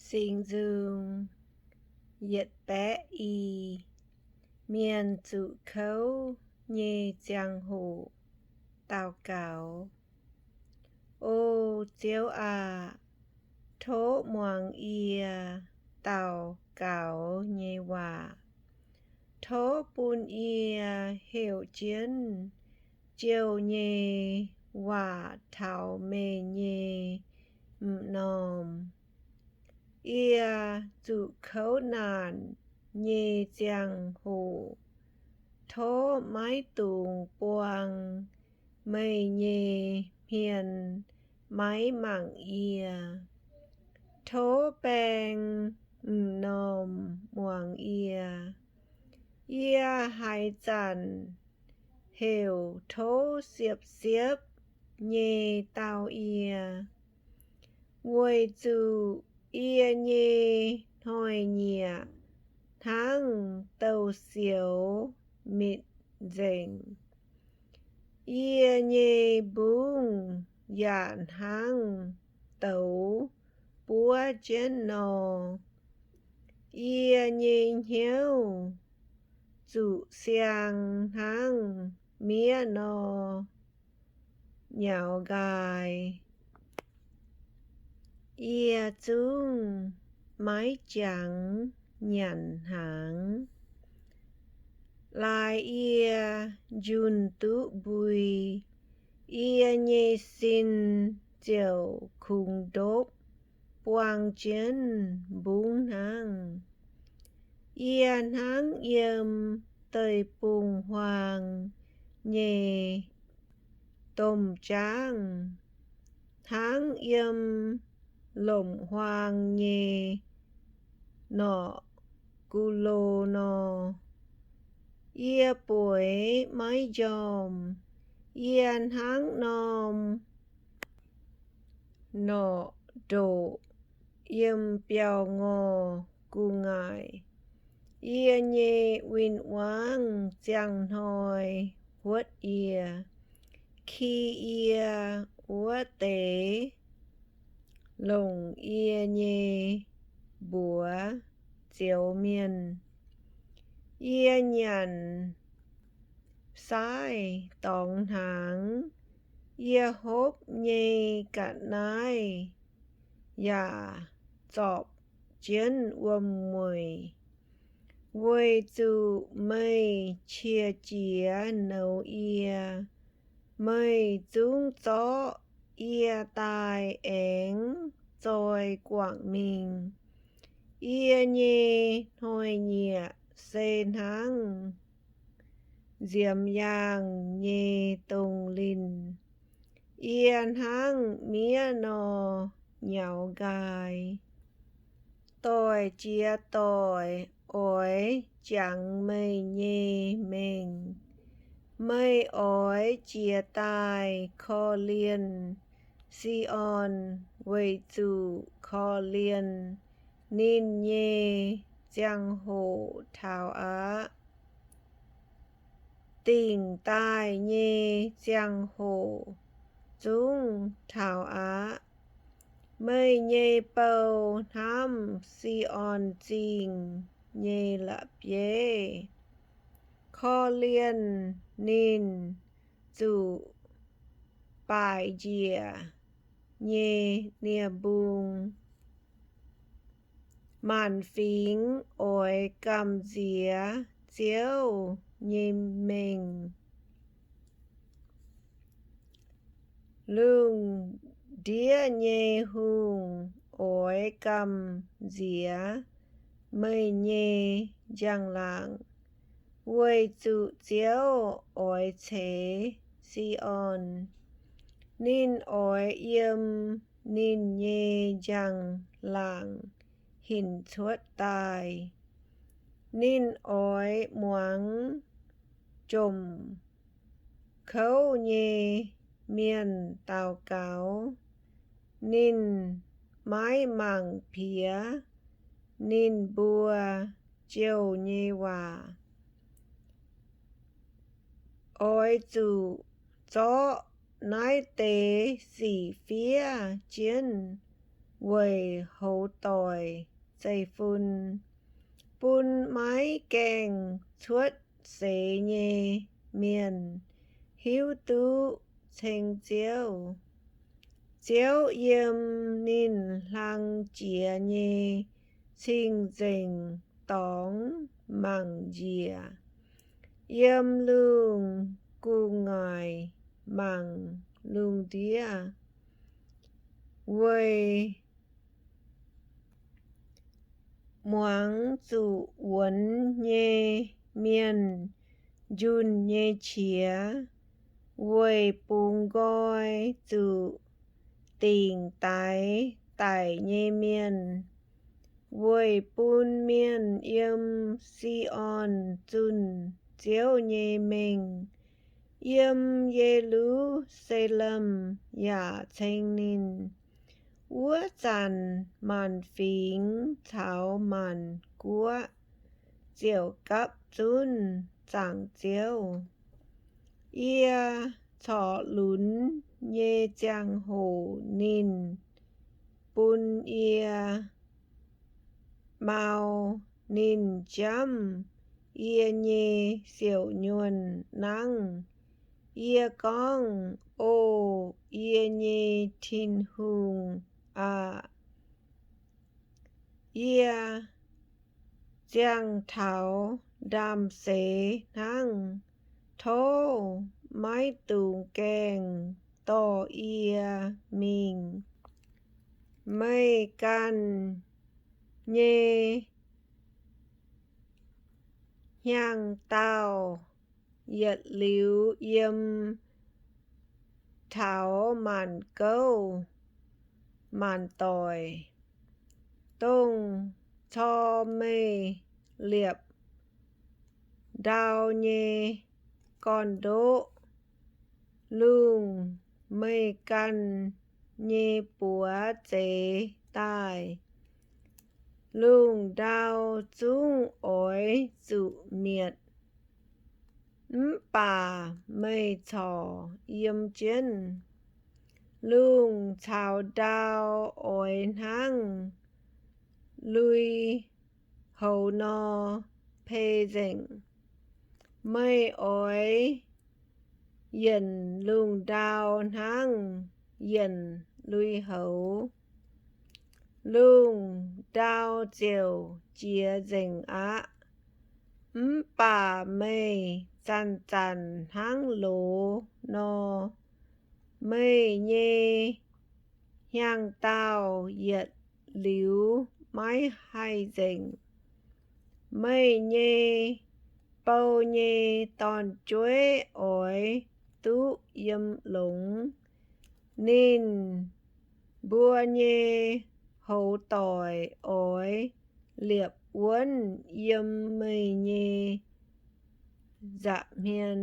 Singx Nzung yietc baeqv i. Mienh zuqc kouv nyei ziangh hoc daux gaux. O Ziouv aac, tov muangx yie daux gaux nyei waac. Tov bun yie heuc jienv jouh nyei waac taux meih nyei m'normh. Yie zuqc kouv naanc nyei ziangh hoc, tov maiv dungx buang meih nyei hmien maiv mangc yie. Tov baeng m'normh muangx yie. Yie haaix zanc heuc tov siepv-siepv nyei dau yie, weic zuqc yie nyei hnoi-nyieqc hnangv douz-sioux mitc nzengc. Yie nyei mbungv yaac hnangv douz buov jienv nor. Yie nyei hnyouv zuqc siang hnangv miev nor nyaux nqaai. Yie zungv maiv jangx nyanc hnaangx. Laaix yie njunh duqv mbui, yie nyei sin ziouc kungx ndopv buang jienv mbungv hnangv. Yie hnangv yiem deic-bung-huaang nyei domh jaangv, hnangv yiem lomc huaang nyei norqc gu'lo nor. Yie bueix maiv njormh. Yie hnangv norm norqc ndoqc yiem biauv-ngorh gu'ngaaic. Yie nyei win-wangv ziangh hnoi huotv yie, ki yie wuov deix longc yie nyei mbuox zioux mienh. Yie nyanc saaiv dorngx hnaangx. Yie hopv nyei ga'naaiv yaac zorpc jienv wuom-mueic, weic zuqc meih qiex jiez nouz yie. Meih zungv zorqv yie daaih aengx zoi guangc mingh. Yie nyei hnoi-nyieqc se hnangv nziemx yaangh nyei dongh linh. Yie hnangv miev nor nyaux nqaai. Doic jiex doic oix jangx meih nyei mengh. Meih oix jiez daaih korv-lienh Si^on, weic zuqc korv-lienh ninh nyei ziangh hoc taux aqv. Dingc daaih nyei ziangh hoc zungv taux aqv. Meih nyei bou hnamv Si^on Zingh nyei la'bieiv. Korv-lienh ninh zuqc baaic njiec nyei nie-mbung. Maanc fingx oix gamh nziex Ziouv nyei mengh. Lungh ndiev nyei hungh oix gamh nziex meih nyei njang-laangc, weic zuqc Ziouv oix ceix Si^on. Ninh oix yiem ninh nyei njang-laangc hinc cuotv daaih. Ninh oix muangx jomc kouv nyei mienh daux gaux. Ninh maiv mangc piex ninh mbuo jouh nyei waac. Oix zuqc zorqv naaiv deix sic fiev jienv weic hoz doic zeiv-fun, bun maiv gaengh cuotv seix nyei mienh hiuv duqv ceng Ziouv. Ziouv yiem ninh hlang jiex nyei cing-nzengc dorngx mangc njiec, yiem lungh gu'nguaaic mangc lungh ndiev, weic muangx zuqc wuonx nyei mienh njunh nyei qiex, weic bungx nqoi zuqc dingc daix daic nyei mienh, weic bun mienh yiem Si^on zunh Ziouv nyei mengh, yiem Ye^lu^saa^lem yaac ceng ninh. Wuov zanc maanc fingx caux maanc guoqv ziouc gapv zunv zaangc Ziouv. Yie corc lunx nyei ziangh hoc ninh bun yie mau, ninh jamv yie nyei siouc nyuonh nangv. Yie gorngv, O yie nyei Tin-Hungh aah! Yie ziangh taux ndaamv-seix hnangv. Tov maiv dungx gaengh dorh yie mingh. Meih ganh nyei hnyangx-daauh yietc liuz yiem taux maanc gouv maanc doic, dongh cor meih liepc ndau nyei gorn-ndoqv, lungh meih ganh nyei buoz zeix daaih. Lungh ndau zungv oix zuqc mietc, mv baac meih corc yiem jienv. Lungh caux ndau oix hnangv lui-houx nor, pei nzengc. Meih oix yienc lungh ndau hnangv yienc lui-houx, lungh ndau ziouc jiex nzengc aqv. Mv baac meih zanc-zanc hnangv loz nor, meih nyei hnyangx-daauh yietc liuz maiv haih nzengc. Meih nyei bou nyei dorn-jueiv oix duqv yiem longx. Ninh mbuo nyei hoz doic oix liepc wuonv yiem meih nyei nza'hmien.